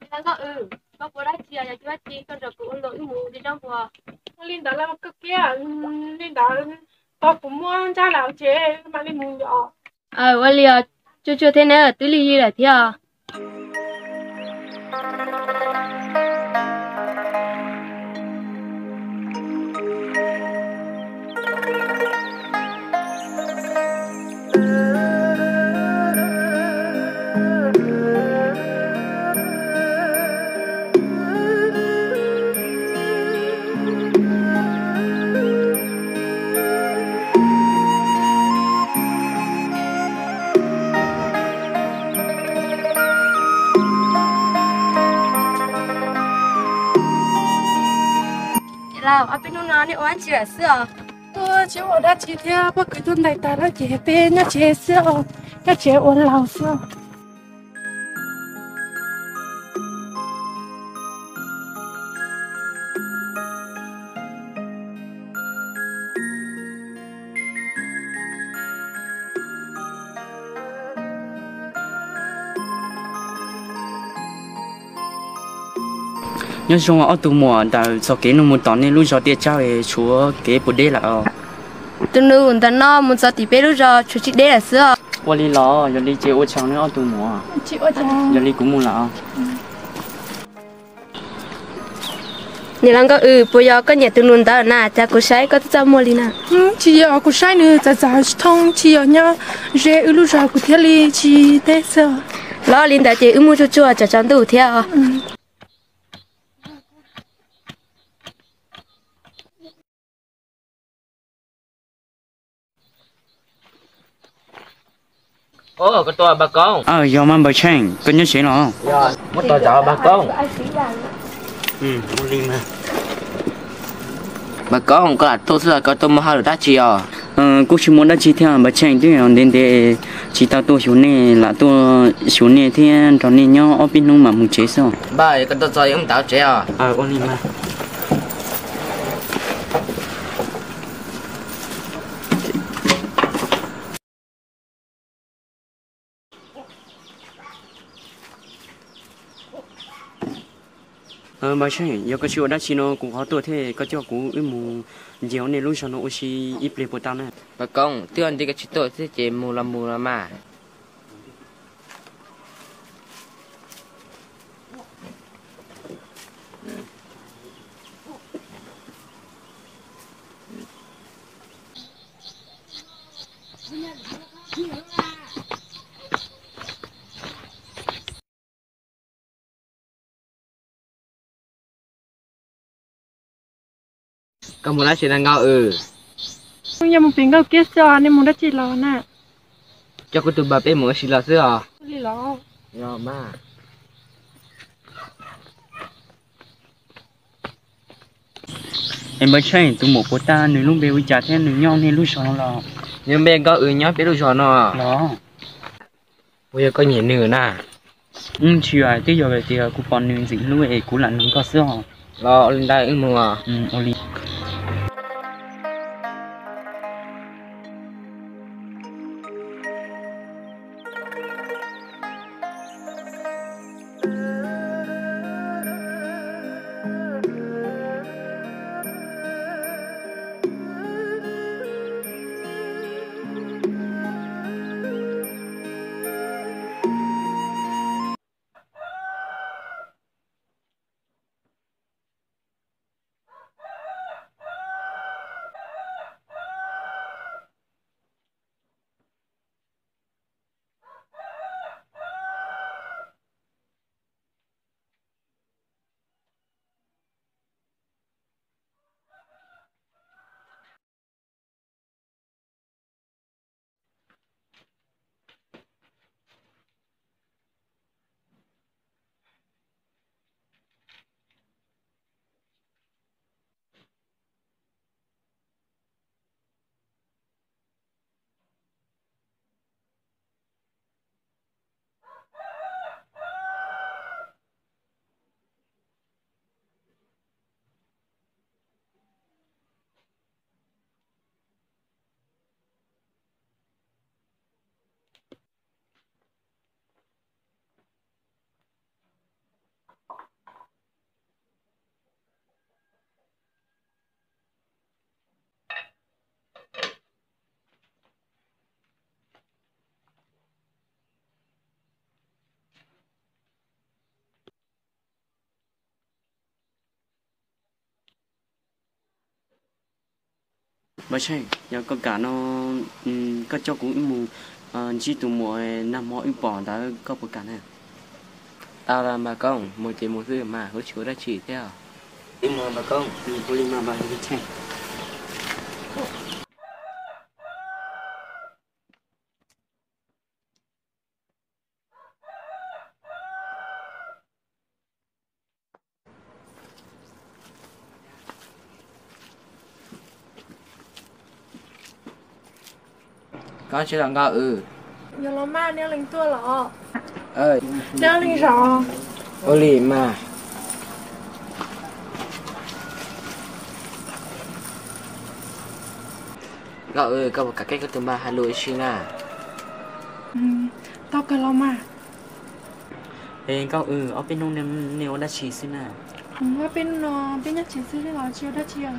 Nkauj Wb, koj puas dab tsi, yog tsis dab tsi koj nrog kuv ua luam wb mus zej zog puas? Ua li ntawd los koj kiab, li ntawd tau kuv muab ntsaj lawm ces mam li mus os. Ua li os, tsuag tsuag thiab na, twb lig lig lawm thiab. Ob peb hnub no nej ua dab tsi lawm xwb os? Tuaj tsis ua dab tsi thiab, pob kws tuaj ntais tas lawm ces peb nyob tsev xwb os, nyob tsev ua laug xwb os. Nyob zoo ob tug muam, ntawm txoj kev no mus tom nej lub zos tiaj tsawb tshuav kev puas deb lawm os? Tus nus ntawm no mus txog tim peb lub zos tshuav tsis deb lawm xwb os. Ua li los yog li ces ua tsaug nej ob tug muam, yog li kuv mus lawm os. Niam laus Nkauj Wb, puas yog koj nyiam tus nus ntawd na? Cas kuv saib koj twb txaj muag li na. Tsis yog, kuv saib nws txawv txawv tsis thoob, tsis yog nyob ze wb lub zos kuv thiaj li tsis teb xwb. Los li ntawd ces wb mus tsuag tsuag tsam tsaus ntuj thiab os. Yog mas Npawg Tsheej, koj nyob tsev los? Muab tos zov Npawg Koob. Npawg Koob, koj lam tuaj xwb los koj tuaj muaj hauj lwm dab tsi os? Kuj tsis muaj dab tsi thiab Npawg Tsheej, twb yog ntev ntev tsis tau tuaj xyuas nej, lam tuaj xyuas nej thiab nrog nej nyob ob peb hnub mam mus tsev xwb. Npawg, koj tuaj txog wb mus tsev os. Npawg Tsheej, yog koj tsis ua dab tsi no kuv qhov tuaj thiab, koj coj kuv wb mus ncig hauv nej lub zos no ua si ib pliag puas tau na? Npawg Koob, twb yog nti koj tsis tuaj thiab ces mus los mus los mas. Koj mus dab tsi na Nkauj Wb? Yog mus pem Nkauj Kiab xwb os, nej mus dab tsi los na? Coj kuv tus npawg peb mus ua si los xwb os. Es Npawg Tsheej, tus muam puas tag, nws lub npe ua cas thiab nws nyob nej lub zos no los? Nws lub npe Nkauj Wb, nyob peb lub zos no los. Puas yog koj nyiam nws na? Tsis yog, twb yog tias kuv pom nws ntxim hlub es kuv lam nug koj xwb os. Los ua li ntawd wb mus. Ua li. Npawg Tsheej, yog koj kam no, koj coj kuv wb mus ntsib tus muam nag hmo wb pom ntawd, koj puas kam na? Aws, Npawg Koob, mus ces mus xwb mas, kuv tsis ua dab tsi thiab. Li mas Npawg Koob, ua li mas Npawg Tsheej. Koj tsis los Nkauj Ws? Yog los mas, neb leej tuaj los? Neb leej zaum? Ua li mas. Nkauj Ws, koj puas kam kev koj tus npawg hais lus ib si na? Tau kawg los mas. Es Nkauj Ws, ob peb hnub nej ua dab tsi xwb na? Ob peb hnub no peb nyob tsev xwb los tsis ua dab tsi os.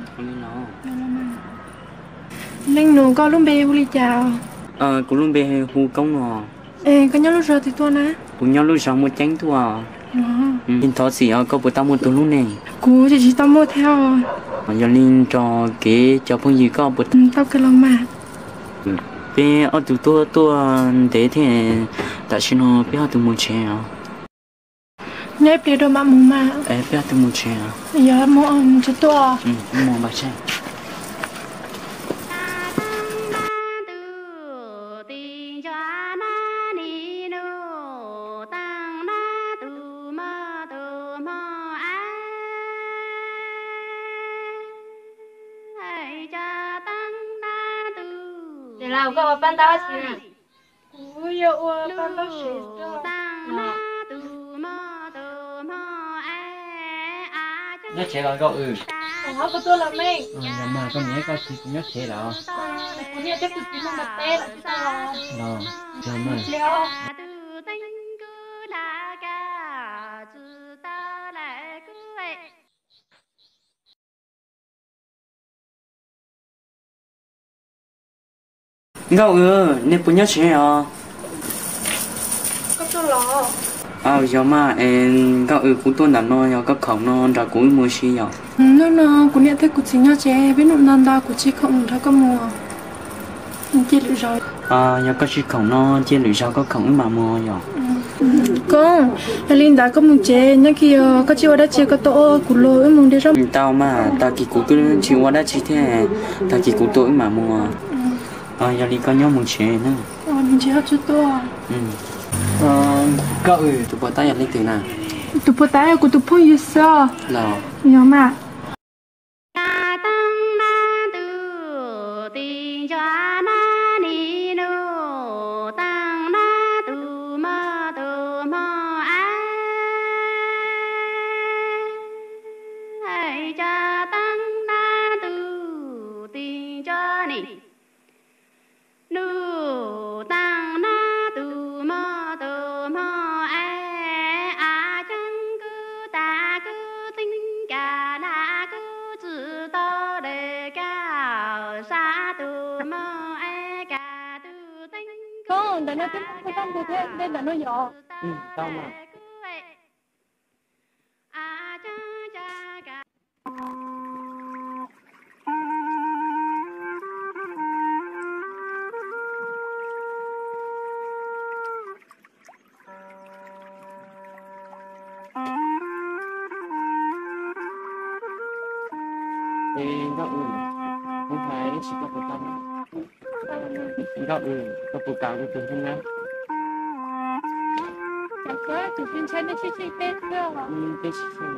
Leej nus, koj lub npe hu li cas? Kuv lub npe hu Koob no. Es koj nyob lub zos twg tuaj na? Kuv nyob lub zos Muaj Ceeb tuaj. Thov txim os, koj puas tau muaj tus hlub neeg? Kuv tsis tau muaj thiab. Yog li nrog kev cov phooj ywg koj puas tau kawg los mas. Peb ob tug tuaj tuaj ntev thiab, tam sim no peb ob tug mus tsev os. Nyob ib pliag rau mam mus mas. Peb ob tug mus tsev. Yog mus tsev tuaj. Mus Npawg Tsheej. Ces Lauj, koj ua paj ntaub tsi na? Kuv yuav ua paj ntaub sev xwb. Nyob tsev los Nkauj Ws? Kuv tuaj los me. Yog mas koj niam koj txiv kuv nyob tsev lawm. Kuv niam thiab kuv txiv mus nram teb lawm tsis tau los. Los, yog mas. Nkauj Ws, nej puas nyob tsev os? Aws, yog mas, es Nkauj Ws, kuv tuaj ntawm no yog koj khoom no nrog kuv wb mus ua si yom? Hnub no kuv niam thiab kuv txiv nyob tsev, peb hnub no ntau kuv tsis khoom nrog koj mus. Cia lwm zaus. Yog koj tsis khoom no, cia lwm zaus koj khoom wb mam mus yom. Koob, yog li ntawd koj mus tsev, nyob kiag yog koj tsis ua dab tsi koj tuaj ua kuv los wb mus de zaub. Tau mas, tag kis kuv twb tsis ua dab tsi thiab, tag kis kuv tuaj wb mam mus. Yog li koj nyob mus tsev na. Nkauj Ws, tus puag ta yog leej twg na? Tus puag ta yog kuv tus phooj ywg xwb. Los, yog mas. Koob, ntawm no twb muaj txoj ntug thiab, ntawm no yog. Es Nkauj Ws, kuv hais ib si koj puas tau? Nkauj Ws, koj puas kam kuv tus hlub na? Tus hlub ntshai nej sib sib peb xwb. Peb sib sib.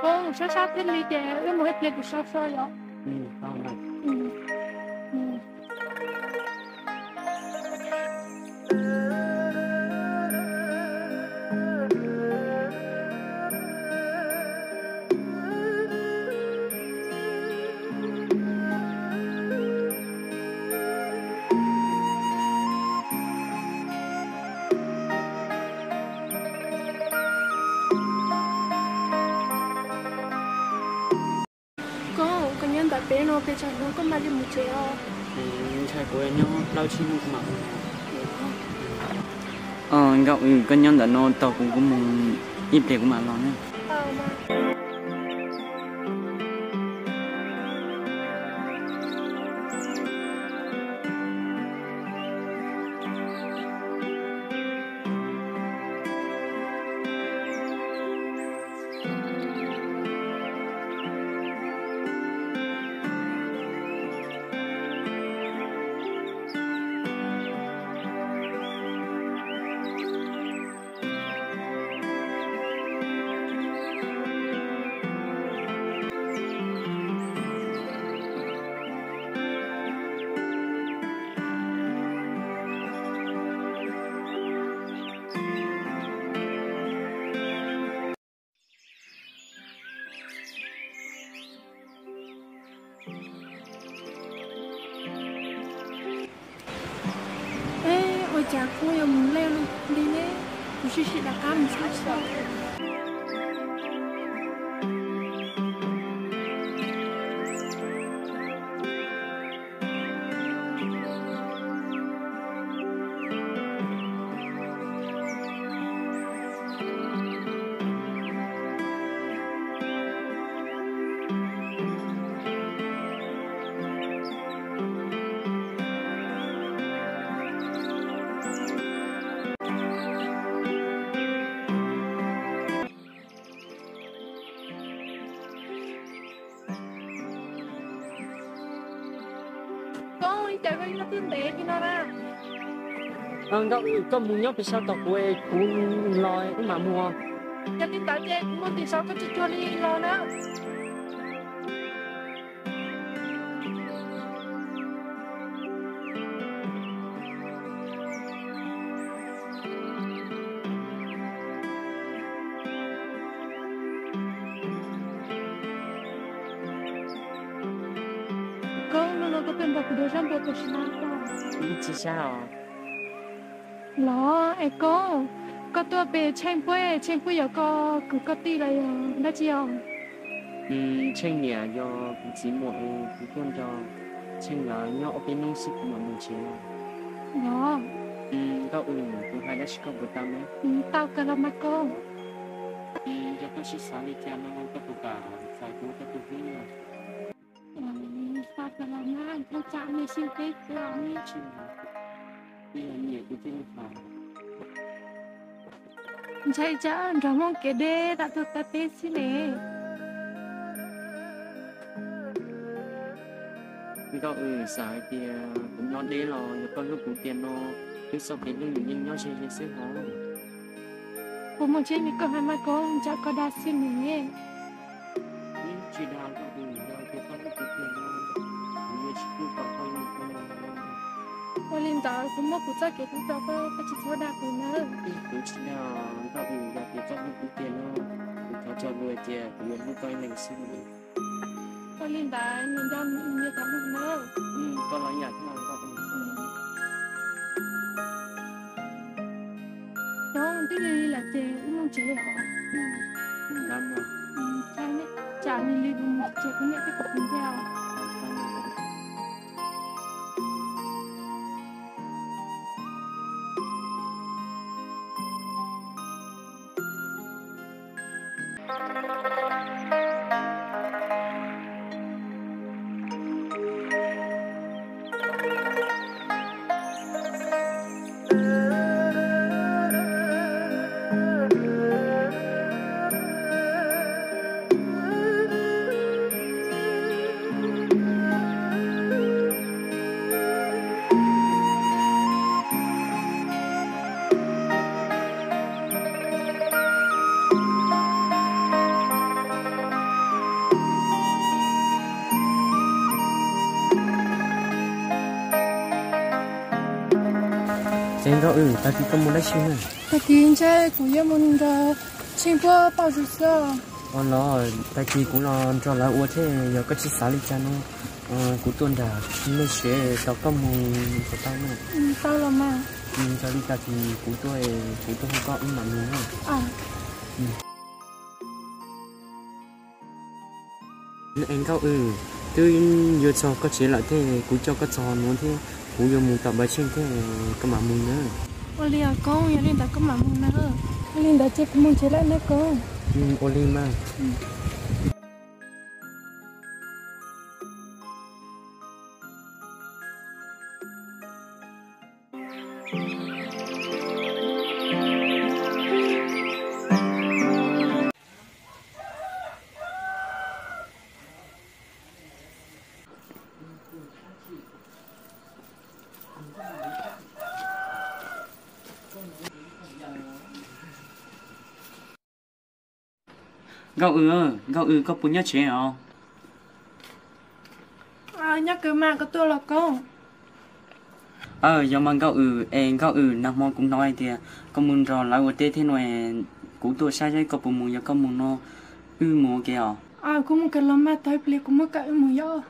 Koob, sab sab thiaj li ces wb mus ib pliag kuv so so yom. Koob, koj nyob ntawm peb No pes tsawg hnub koj mam li mus tsev os? Ntshai kuv nyob plaub tsib hnub kuv mam mus. Nkauj Wb, koj nyob ntawm no tos kuv, kuv mus ib pliag kuv mam los na. Ua cas kuv yuav mus lawm li ne? Kuv sim sim rov qab mus saib seb. Koj, cas koj nyob twb ntev li no na? Nkauj Wb, koj mus nyob pem saum tos kuv, kuv los wb mam mus. Yog li ntawd ces kuv mus tim saum koj tsis cuag li los na. Koj, hnub no koj tuaj nrog kuv dua zaj npua puas sab koj? Tsis sab os. Los es koj, koj tuaj pem Tsheej puab, Tsheej puab yog koj kwv koj tij los yog dab tsi os? Tsheej niam yog kuv txiv muam, kuv tuaj nrog Tsheej lawv nyob ob peb hnub xwb kuv mam mus tsev. Los, Nkauj Wb, kuv hais dab tsi koj puas tau ne? Tau kawg los mas koj. Yog koj sib xav li cas no koj puas kam txais kuv ua koj tus hlub na? Tau kawg los mas, ntshai tsam nej sib peb kawg. Ntshai tsam nrog Hmoob kev deb tau tuag tau teb xwb ne. Nkauj Wb, xav hais tias kuv nyob deb los yog koj hlub kuv tiag no, twb txoj kev hlub nws yeej nyob ze ze xwb hos. Kuv mus tsev li koj hais mas koj, ntshe koj dag xwb ne. Tsis dag, Nkauj Wb, yog tias koj hlub kuv tiag no, kuv yuav tsis pub kom koj hlub kuv no. Ua li ntawd kuv muab kuv txoj kev hlub rau koj, koj tsis txhob dag kuv nawb. Kuv tsis dag, Nkauj Wb, yog tias koj hlub kuv tiag no, kuv thov txog lus hais tias kuv yuav hlub koj ib leeg xwb. Ua li ntawd niam nco niam tais lug nawb. Koj los ib yam thiab Nkauj Wb. Cov twb lig lawm ces wb mus tsev os. Tsam lig lig mus tsev kuv niam thiab kuv txiv ntag. Ces Nkauj Wb, tag kis koj mus dab tsi na? Tag kis ntshe kuv yuav mus nrog Tsheej puab pauj zog xwb. Ua los tag kis kuv los nrog lawv ua thiab, yog koj tsis xav li cas no, kuv tuaj nram nej tsev tos koj mus puas tau na? Tau los mas. Yog li tag kis kuv tuaj, kuv tuaj hu koj wb mam mus na. Es Nkauj Wb, Twb yuav txog koj tsev lawm thiab, kuv coj koj txog nuav thiab, kuv yuav mus tom Npawg Tsheej thiab, koj mam mus na. Ua li os Koob, yog li ntawd koj mam mus na. Ua li ntawd ces kuv mus tsev lawm na Koob. Ua li mas. Nkauj Ws, Nkauj Ws, koj puas nyob tsev os? Nyob kawg mas, koj tuaj los Koob? Aws, yog mas Nkauj Ws, es Nkauj Ws, nag hmo kuv hnov hais tias koj mus nrog lawv ua teb thiab no, kuv tuaj saib saib koj puas mus, yog koj mus no wb mus ua ke os. Kuv mus kawg los mas, tos ib pliag kuv muab koj wb mus yom.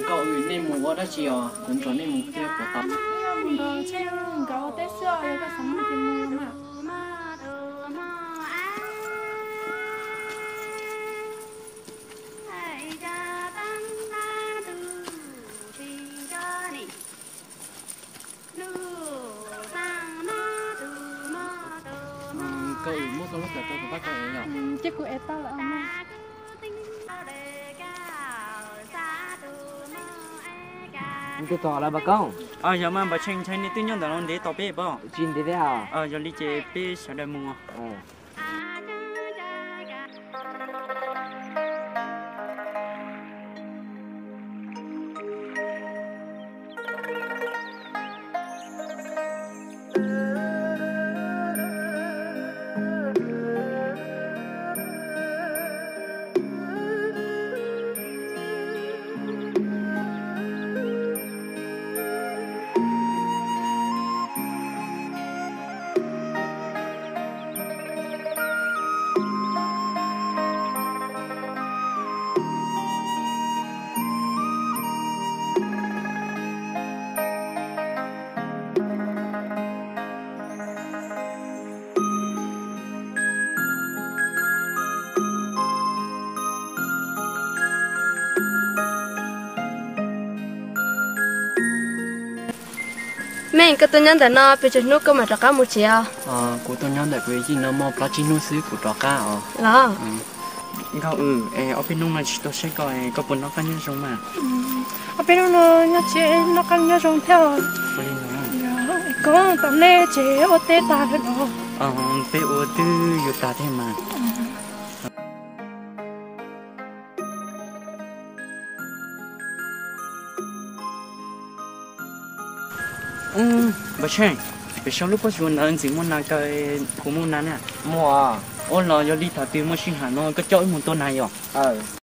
Nkauj Ws, nej mus ua dab tsi os? Kuv nrog nej mus thiab puas tau? Mus nrog Tsheej nkawd ua teb xwb os, yog koj xav mus ces mus mas. Nkauj Ws, muab koj lub kawm rau kuv pab koj ev yom. Ces kuv ev tau lawm os mas. Tus tom lawv Npawg Koob. Yog mas Npawg Tsheej, ntshai nej twb nyob ntawm no ntev tos peb pob. Tsis ntev thiab os. Yog li ces peb sawv daws mus. Mej, koj tuaj nyob ntawm no pes tsawg hnub koj mam rov qab mus tsev os? Kuv tuaj nyob ntawm kuv yij no muaj plaub tsib hnub xwb kuv rov qab os. Los? Nkauj Ws, es ob peb hnub no tsis tuaj saib koj, koj puas noj qab nyob zoo mas? Ob peb hnub no nyob tsev noj qab nyob zoo thiab os. Koj tom nej tsev ua teb tag lawm los? Peb ua twb yuav tag thiab mas. Npawg Tsheej, pem saum lub pob tsuas ntawd ntxim muaj nas kaw, puas muaj nas na? Muaj. Ua los yog li thaum twg muaj sij hawm no koj coj wb mus tua nas yom.